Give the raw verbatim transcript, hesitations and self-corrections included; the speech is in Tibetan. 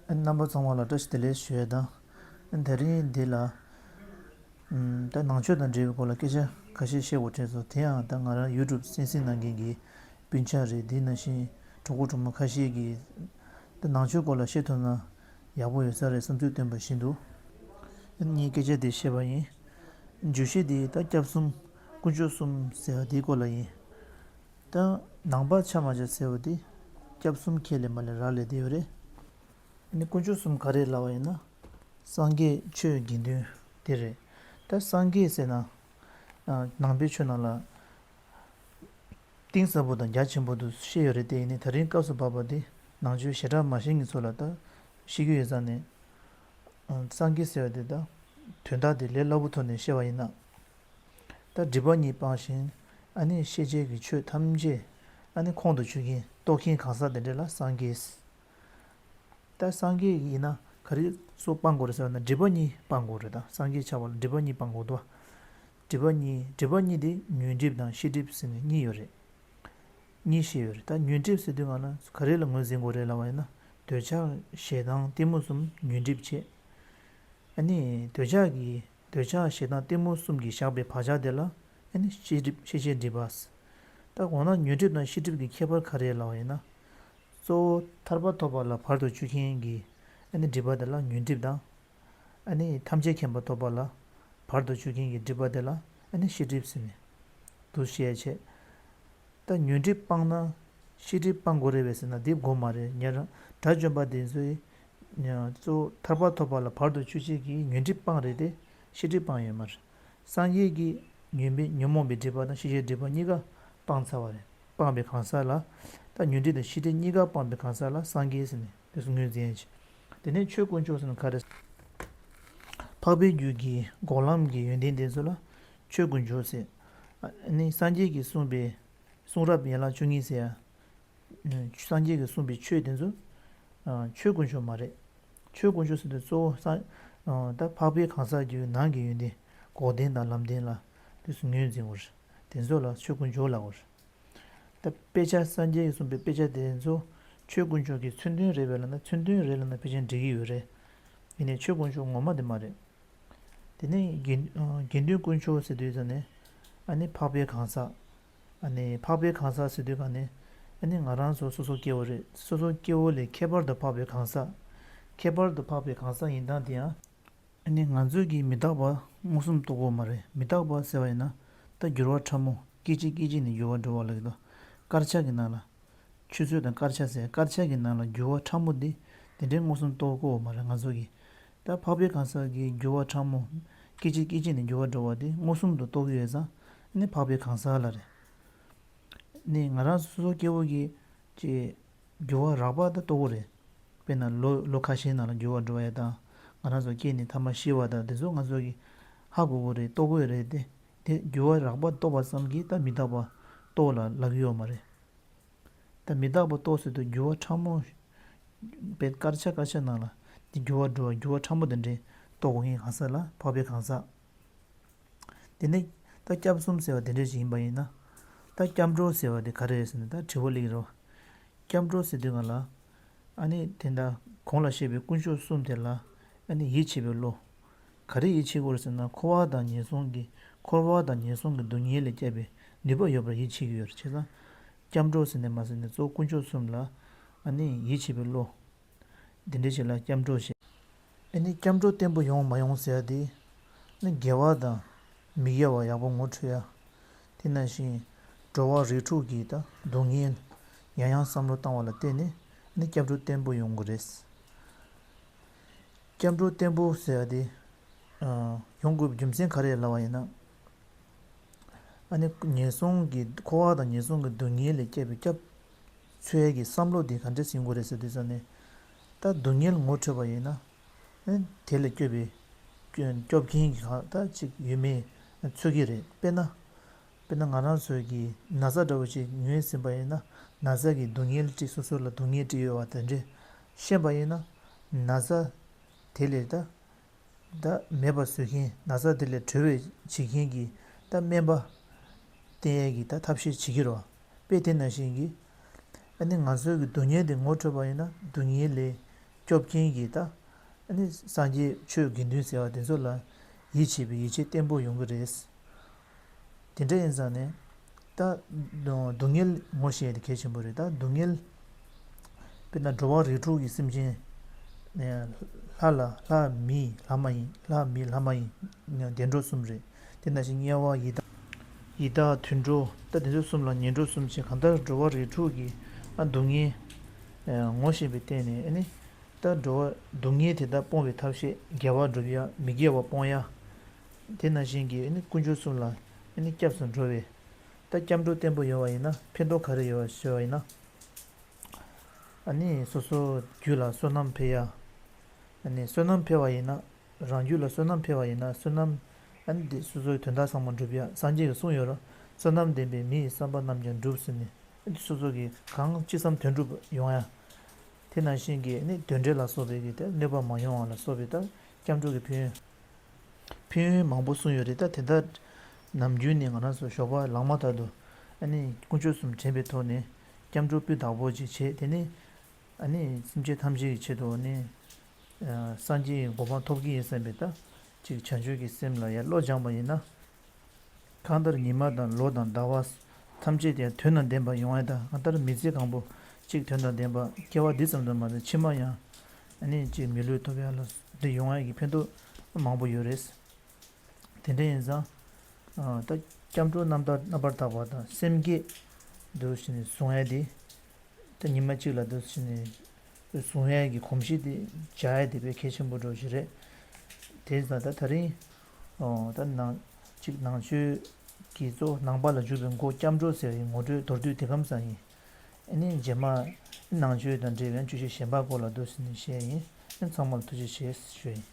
རྣམ་པ་ཚང་མ་ལ་བཀྲ་ཤིས་བདེ་ལེགས་ཞུ་ཡས་དང་། དེ་རིང་འདི་ལ། ད་ནང་ཆོས་དང་འབྲེལ་བའི་སྐོར་ལ་སྐད་ཆ་ཁ་ཤས་བཤད་དགོས་དྲན་སོང་། དེ་ཡང་ད་ང་རང་ཡུ་ཊུབ་གསན་གཟིགས་གནང་མཁན་གྱི་སྤུན་ཆ་རེད། དེ་ནང་བཞིན་གྲོགས་པོ་གྲོགས་མོ་ཁ་ཤས་ཀྱིས་ད་ནང་ཆོས་སྐོར་ལ་བཤད་ཐུབ་ན་ཡག་པོ་ཡོད་ས་རེད་བསམ་ཚུལ་བཏོན་པ་བཞིན་དུ། ངས་སྐད་ཆ་དེ་བཤད་པ་ཡིན། བརྗོད་གཞི་འདི་ད་སྐྱབས་གསུམ་དཀོན་མཆོག་གསུམ་ཟེར་བ་འདིའི་སྐོར་ལ་ཡིན། ད་ནང་པ་ཆ་མ་ཆ་ཟེར་བ་འདི་སྐྱབས་གསུམ་ཁས་ལེན་པ་ལས་རག་ལས་བསྡད་ཡོད་རེད། ཨ་ནི་དཀོན་མཆོག་གསུམ་ག་རེ་ལབ་པ་ཡིན་ན། སངས་རྒྱས་ཆོས་དགེ་འདུན་དེ་རེད། ད་སངས་རྒྱས་ཟེར་ན། ནང་པའི་ཆོས་ནང་ལ། གཏིང་ཟབ་པོ་དང་རྒྱ་ཆེན་པོ་དུ་བཤད་ཡོད་རེད་དེ། ཡིན་ནའི་ད་རིང་སྐབས་སུ་བབས་པ་དེ་ནང་ཆོས་ཞེ་དྲག་མ་ཤེས་མཁན་ཚོ་ལ་ད་ཤེས་ཀྱི་ཡོད་ཙང་ནས། སངས་རྒྱས་ཟེར་བ་དེ་ད་དོན་དག་དེ་ལས་སླ་པོ་ཐོག་ནས་བཤད་པ་ཡིན་ན། ད་སྒྲིབ་པ་གཉིས་སྤངས་ཤིང་ཨ་ནི་ཤེས་བྱའི་གི་ཆོས་ཐམས་ཅད་ཨ་ནི་ཁོང་དུ་ཆུད་མཁན་རྟོགས་མཁན་གང་ཟག་དེ་འདྲ་ལ་སངས་རྒྱས། ད་སངས་རྒྱས་ཡིན་ན་ག་རེ་སོགས་སྤང་དགོས་རེད་ཟེར་ན་སྒྲིབ་པ་གཉིས་སྤང་དགོས་རེད། ད་སངས་རྒྱས་ཆགས་པ་ལ་སྒྲིབ་པ་གཉིས་སྤང་དགོས་འདུག་བ། སྒྲིབ་པ་གཉིས་སྒྲིབ་པ་གཉིས་དེ་ཉོན་སྒྲིབ་དང་ཤེས་སྒྲིབ་ཟེར་ནས་གཉིས་ཡོད་རེད། གཉིས་བཤད་ཡོད་རེད། ད་ཉོན་སྒྲིབ་ཟེར་དུས་སྒང་ལ་ག་རེ་ལ་ངོས་འཛིན་དགོས་རེད་ལབ་པ་ཡིན་ན། འདོད་ཆགས་ཞེ་སྡང་གཏི་མུག་གསུམ་ཉོན་སྒྲིབ་བྱེད། ཨ་ནི་འདོད་ཆགས་ཀྱི་འདོད་ཆགས་ཞེ་སྡང་གཏི་མུག་གསུམ་གྱིས་བཞག་པའི་བག་ཆགས་དེ་ལ་ཨ་ནི་ཤེས་སྒྲིབ་ཤེས་བྱའི་སྒྲིབ་པ། ད་འོ་ན་ཉོན་སྒྲིབ་དང་ཤེས་སྒྲིབ་ཀྱི་ཁྱད་པར་ག་རེ་ལབ་པ་ཡིན་ན། གཙོ་བོ་ཐར་པ་ཐོབ་པ་ལ་བར་དུ་གཅོད་མཁན་གྱི་ཨ་ནི་སྒྲིབ་པ་དེ་ལ་ཉོན་སྒྲིབ་དང་། ཨ་ནི་ཐམས་ཅད་མཁྱེན་པ་ཐོབ་པ་ལ་བར་དུ་གཅོད་མཁན་གྱི་སྒྲིབ་པ་དེ་ལ་ཨ་ནི་ཤེས་སྒྲིབ་ཟེར་ནས་འདུ་ཤེས་བྱེད། ད་ཉོན་སྒྲིབ་སྤངས་ན་ཤེས་སྒྲིབ་སྤང་དགོས་རེད་པས་ཟེར་ན་འདི་དགོས་མ་རེད། ཉན་རང་དགྲ་བཅོམ་པ་དེ་ཚོས་གཙོ་བོ་ཐར་པ་ཐོབ་པ་ལ་བར་དུ་གཅོད་བྱེད་ཀྱི་ཉོན་སྒྲིབ་སྤངས་རེད་དེ་ཤེས་སྒྲིབ་སྤངས་ཡོད་མ་རེད། སངས་རྒྱས་ཀྱིས་ཉོན་པའི་ཉོན་མོངས་པའི་སྒྲིབ་པ་དང་ཤེས་བྱའི་སྒྲིབ་པ་གཉིས་ཀ་སྤངས་ཚར་བ་རེད། སྤངས་པའི་གང་ཟག་ལ། ད་ཉོན་སྒྲིབ་དང་ཤེས་སྒྲིབ་གཉིས་ཀ་སྤངས་པའི་གང་ཟག་ལ་སངས་རྒྱས་ཟེར་ནས་དེ་ཚོ་ངོས་འཛིན་བྱེད། དེ་ནས་ཆོས་དཀོན་མཆོག་ཟེར་ན་ག་རེ། འཕགས་པའི་རྒྱུད་ཀྱི་འགོག་ལམ་གྱི་ཡོན་ཏན་དེ་ཚོ་ལ་ཆོས་དཀོན་མཆོག་ཟེར། ཨ་ནི་སངས་རྒྱས་ཀྱིས་གསུངས་པའི་གསུང་རབ་ཡན་ལག་བཅུ་གཉིས་ཟེར་ཡ། སངས་རྒྱས་ཀྱིས་གསུངས་པའི་ཆོས་དེ་ཚོ། ཆོས་དཀོན་མཆོག་མ་རེད། ཆོས་དཀོན་མཆོག་ཟེར་དུས་གཙོ་བོ་ས། ད་འཕགས་པའི་གང་ཟག་རྒྱུད་ནང་གི་ཡོན་ཏན་འགོག་བདེན་དང་ལམ་བདེན་ལ་དུས་སུ་ངོས་འཛིན་དགོས་རེད། དེ་ཚོ་ལ་ཆོས་དཀོན་མཆོག་ལབ་དགོས་རེད། ད་དཔེ་ཆ་སངས་རྒྱས་ཀྱིས་གསུངས་པའི་དཔེ་ཆ་དེ་ཚོ་ཆོས་དཀོན་མཆོག་གི་མཚོན་དོན་རེད་པས་ལབ་ན་མཚོན་དོན་རེད་ལབ་ན་ཕལ་ཆེར་འགྲིག་གི་ཡོད་རེད། ཡིན་ནའི་ཆོས་དཀོན་མཆོག་ངོ་མ་དེ་མ་རེད། དེ་ནས་དགེ་དགེ་འདུན་དཀོན་མཆོག་ཟེར་དུས་ཙམ་ནས་ཨ་ནི་འཕགས་པའི་གང་ཟག་ཨ་ནི་འཕགས་པའི་གང་ཟག་ཟེར་དུས་གང་ནས་ཨ་ནི་ང་རང་ཚོ་སོ་སོ་སྐྱེ་བོ་རེད། སོ་སོ་སྐྱེ་བོ་ལས་ཁྱད་པར་དུ་འཕགས་པའི་གང་ཟག་ཁྱད་པར་དུ་འཕགས་པའི་གང་ཟག་ཡིན་སྟངས་དེ་ཡང་། ཨ་ནི་ང་ཚོས་ཀྱི་མི་རྟག་པ་མངོན་སུམ་རྟོགས་དགོས་མ་རེད། མི་རྟག་པ་ཟེར་བ་ཡིན་ན་ད་འགྱུར་བ་ཕྲ་མོ་སྐད་ཅིག་སྐད་ཅིག་ནས་འགྱུར་བ་འགྲོ་བ་ལ་གི་ད་དཀར་ཆ་གི་ནང་ལ། ཆུ་ཚོད་དང་སྐར་ཆ་ཟེར་སྐར་ཆ་གི་ནང་ལ་འགྱུར་བ་ཕྲ་མོ་འདི་དེ་འདྲའི་མངོན་སུམ་རྟོགས་དགོས་མ་རེད་ང་ཚོ་གིས། ད་འཕགས་པའི་གང་ཟག་གི་འགྱུར་བ་ཕྲ་མོ་སྐད་ཅིག་སྐད་ཅིག་ནས་འགྱུར་བ་འགྲོ་བ་དེ་མངོན་སུམ་དུ་རྟོགས་ཀྱི་ཡོད་ཙང་ནི་འཕགས་པའི་གང་ཟག་ལ་རེད། ནི་ང་རང་སོ་སོ་སྐྱེ་བོ་གི་ཅེས་འགྱུར་བ་རགས་པ་ད་རྟོགས་ཀྱི་རེད། དཔེར་ན་ལོ་ལོ་ཁ་ཤས་ནང་ལ་འགྱུར་བ་འགྲོ་བ་ཡ་དང་ང་རང་ཚོ་སྐྱེས་ནས་ཐ་མ་ཤི་བ་དང་དེ་ཚོ་ང་ཚོ་གི་ཧ་གོ་གི་རེད་རྟོགས་ཀྱི་ཡོད་རེད་དེ། དེ་འགྱུར་བ་རགས་པ་རྟོགས་པ་ཙམ་གྱིས་ད་མི་རྟག་པ་རྟོགས་ལ་ལབ་ཀྱི་ཡོད་མ་རེད། ད་མི་རྟག་པ་རྟོགས་ཟེར་དུས་འགྱུར་བ་ཕྲ་མོ། དཔེ་སྐར་ཆ་སྐར་ཆ་ནང་ལ་དེ་འགྱུར་བ་འགྲོ་བ་འགྱུར་བ་ཕྲ་མོ་དེ་འདྲའི་རྟོགས་དགོས་མཁན་གང་ཟག་ལ་འཕགས་པའི་གང་ཟག་དེ་ནས་ད་སྐྱབས་གསུམ་ཟེར་བ་དེ་འདྲ་ཞིག་ཡིན་པ་ཡིན་ན། ད་སྐྱབས་འགྲོ་ཟེར་བ་དེ་ག་རེ་རེད་ཟེར་ན་ད་དྲི་བ་སླེབས་ཀྱི་རེད། སྐྱབས་འགྲོ་ཟེར་དུས་སྒང་ལ། ཨ་ནི་དེ་འདྲ་གོང་ལ་བཤད་པའི་དཀོན་མཆོག་གསུམ་དེ་ལ་ཨ་ནི་ཡིད་ཆེས་པའི་བློ། ག་རེ་ཡིད་ཆེས་དགོས་རེད་ཟེར་ན་འཁོར་བ་དང་ངན་སོང་གི་འཁོར་བ་དང་ངན་སོང་གི་སྡུག་བསྔལ་ལས་སྐྱབས་པའི་ནུས་པ་ཡོད་པར་ཡིད་ཆེས་ཀྱི་ཡོད་རེད། བྱས་ཙང་། སྐྱབས་འགྲོ་ཟེར་ནས་མ་ཟེར་ནས་གཙོ་བོ་དཀོན་མཆོག་གསུམ་ལ་ཨ་ནི་ཡིད་ཆེས་པའི་བློ། འདི་འདྲ་ཞིག་ལ་སྐྱབས་འགྲོ་ཞེས། ཨ་ནི་སྐྱབས་འགྲོ་བརྟན་པོ་ཡོང་མ་ཡོང་ཟེར་ཡ་དེ། ནི་དགེ་བ་དང་མི་དགེ་བ་ཡག་པོ་ངོ་འཕྲོད་ཡ། དེ་ནང་བཞིན་འགྲོ་བ་རིགས་དྲུག་གི་ད་སྡུག་བསྔལ་ཡང་ཡང་བསམ་བློ་བཏང་བ་ལ་བརྟེན་ནས་ནི་སྐྱབས་འགྲོ་བརྟན་པོ་ཡོང་གི་རེད། སྐྱབས་འགྲོ་བརྟན་པོ་ཟེར་ཡ་དེ་ཡོང་དགོས་པའི་རྒྱུ་མཚན་ག་རེ་ལབ་པ་ཡིན་ན། ཨ་ནི་ངན་སོང་གི་འཁོར་བ་དང་ངན་སོང་གི་སྡུག་བསྔལ་ལས་སྐྱབས་པའི་སྐྱབས་འཚོལ་ཡ་གི་བསམ་བློ་དེ་ག་འདྲས་ཡོང་དགོས་རེད་ཟེར་དུས་ཙམ་ནས། ད་སྡུག་བསྔལ་ངོ་འཕྲོད་པ་ཡིན་ན། ཨ་ནི་དེ་ལས་སྐྱོབ་པའི་སྐྱོབ་མཁན་གྱི་ཁ་ད་ཅིག་ཡོད་མེད་འཚོལ་གྱི་རེད། དཔེར་ན། དཔེར་ན་ང་རང་ཚོའི་གི་ན་ཚ་འདྲ་བོ་ཅིག་ངོས་ཟིན་པ་ཡིན་ན་ན་ཚ་གི་སྡུག་བསྔལ་ཅིག་སོ་སོ་ལ་སྡུག་བསྔལ་ཅིག་ཡོད་པ་དེ་འདྲས་ཤེས་པ་ཡིན་ན་ན་ཚ་དེ་ལས་ད་ད་མེད་པ་བཟོ་མཁན་ན་ཚ་དེ་ལས་གྲོལ་བའི་བྱེད་མཁན་གྱི་ད་སྨན་པ་བསྟེན་ཡས་ཀྱི་ད་ཐབས་ཤེས་བྱེད་ཀྱི་རེད་བ། དཔེ་དེ་ནང་བཞིན་གྱི་ཨ་ནི་ང་ཚོའི་གི་སྡུག་བསྔལ་དེ་ངོ་འཕྲོད་པ་ཡིན་ན་སྡུག་བསྔལ་ལས་ སྐྱོབ་མཁན་གྱི་ད་ཨ་ནི་སངས་རྒྱས་ཆོས་དགེ་འདུན་ཟེར་བ་དེ་ཚོ་ལ་ཡིད་ཆེས་པའི་ཡིད་ཆེས་བརྟན་པོ་ཡོང་གི་རེད། དེ་འདྲ་ཡིན་ཙང་ནས་ད་སྡུག་བསྔལ་ངོ་ཤེས་ཡ་དེ་གལ་ཆེན་པོ་རེད། ད་སྡུག་བསྔལ་དཔེར་ན་འགྲོ་བ་རིགས་དྲུག་གི་སེམས་ཅན་ལྷ་ལ་ལྷ་མི་ལྷ་མ་ཡིན། ལྷ་མི་ལྷ་མ་ཡིན། བདེ་འགྲོ་གསུམ་རེད། དེ་ནང་བཞིན་དམྱལ་བ་ཡི་དྭགས་ཡི་དྭགས་དུད་འགྲོ་ད་དེ་ཚོ་གསུམ་ལ་ངན་འགྲོ་གསུམ་བྱས། གང་ལྟར་འགྲོ་བ་རིགས་དྲུག་གི་ཨ་སྡུག་བསྔལ་ངོ་ཤེས་པའི་སྟེང་ནས་ཨ་ནི། ད་འགྲོ་བ་སྡུག་བསྔལ་དེ་དག་སྤོང་བའི་ཐབས་ཤེས་དགེ་བ་སྒྲུབ་ཡ་མི་དགེ་བ་སྤོང་ཡ། དེ་ནང་བཞིན་གྱི་ཨ་ནི་དཀོན་མཆོག་གསུམ་ལ་ཨ་ནི་སྐྱབས་སུ་འགྲོ་བའི་ད་སྐྱབས་འགྲོ་བརྟན་པོ་ཡོད་པ་ཡིན་ན་ཕན་ཐོགས་ག་རེ་ཡོད་པ་ཞུས་པ་ཡིན་ན། ཨ་ནི་སོ་སོ་རྒྱུད་ལ་བསོད་ནམས་འཕེལ་ཡ། ཨ་ནི་བསོད་ནམས་འཕེལ་བ་ཡིན་ན་རང་རྒྱུད་ལ་བསོད་ནམས་འཕེལ་བ་ཡིན་ན་བསོད་ནམས་ཨ་ནི་དེ་སོ་སོའི་དོན་དག་ཚང་མ་འགྲུབ་ཡ། སངས་རྒྱས་ཀྱིས་གསུངས་ཡོད་ར། བསོད་ནམས་ལྡན་པས་མི་ཡི་བསམ་པ་རྣམས་ཀྱང་འགྲུབ་ཟེར་ནས། སོ་སོ་གི་གང་ཅི་བསམ་དོན་འགྲུབ་ཡོང་ཡ། དེ་ནང་བཞིན་གྱི་ནི་གདོན་འདྲེ་ལ་སོགས་པའི་གི་དེ་གནོད་པ་མ་ཡོང་བ་ལ་སོགས་པའི་ད་སྐྱབས་འགྲོ་གི་ཕན་ཡོན། ཕན་ཡོན་མང་པོ་གསུངས་ཡོད་རེད། ད་དེ་ལྟར་ནམ་རྒྱུན་ནས་ང་རང་ཚོ་ཞོགས་པ་ལངས་མ་ཐག་ཏུ་ཨ་ནི་དཀོན་མཆོག་གསུམ་དྲན་པའི་ཐོག་ནས་སྐྱབས་འགྲོ་སྤུས་དག་པོ་ཅིག་བྱས། དེ་ནས་ཨ་ནི་སེམས་ཅན་ཐམས་ཅད་ཀྱི་ཆེད་དུ་ཨ་ནི་སངས་རྒྱས་ཀྱི་གོ་འཕང་ཐོབ་ཀྱི་ཡིན་བསམ་པའི་ད་ཅིག་བྱང་ཆུབ་ཀྱི་སེམས་ལ་ཡར་བློ་སྦྱངས་པ་ཡིན་ན། གང་ལྟར་ཉི་མ་དང་ལོ་དང་ཟླ་བ་ཐམས་ཅད་ཀྱང་དོན་དང་ལྡན་པ་ཡོང་ཡ་དང་། གང་ལྟར་མི་ཚེ་གང་པོ་གཅིག་དོན་དང་ལྡན་པ། སྐྱེ་བ་འདི་ཙམ་དུ་མ་ཟད་ཕྱི་མ་ཡང་ཨ་ནི་གཅིག་མི་ལུས་ཐོབ་ཡ་ལ་འདི་ཡོང་ཡ་གི་ཕན་ཐོགས་མང་པོ་ཡོད་རེད། དེ་འདྲ་ཡིན་ཙང་ད་སྐྱབས་འགྲོ་རྣམ་དག་རྣམ་པར་དག་པ་དང་སེམས་བསྐྱེད་འདུག་བྱས་ནས་བཟུང་ཡ་དེ། ད་ཉི་མ་གཅིག་ལ་འདུག་བྱས་ནས་བཟུང་ཡས་ཀྱི་གོམས་གཤིས་དེ་འཇགས་ཡས་དེ་དཔེ་གལ་ཆེན་པོ་འདྲ་ཞིག་རེད། དེ་ཙང་ད་ད་རིང་ཨོ་ད་ནང་གཅིག་ནང་ཆོས་ཀྱི་གཙོ་བོ་ནང་པ་ལ་འཇུག་པའི་འགོ་སྐྱབས་འགྲོ་ཟེར་བའི་ངོ་སྤྲོད་མདོར་བསྡུས་དེ་གམ་ཙམ་ཡིན། ཨ་ནི་རྗེས་མ་ནང་ཆོས་དང་འབྲེལ་བའི་བཅུ་ཆ་གཞན་པ་སྐོར་ལ་འདུག་བྱས་ནས་བཤད་ཡིན། ཨ་ཚང་མ་ལ་ཐུགས་རྗེ་ཆེ་ཞུ་ཡིན།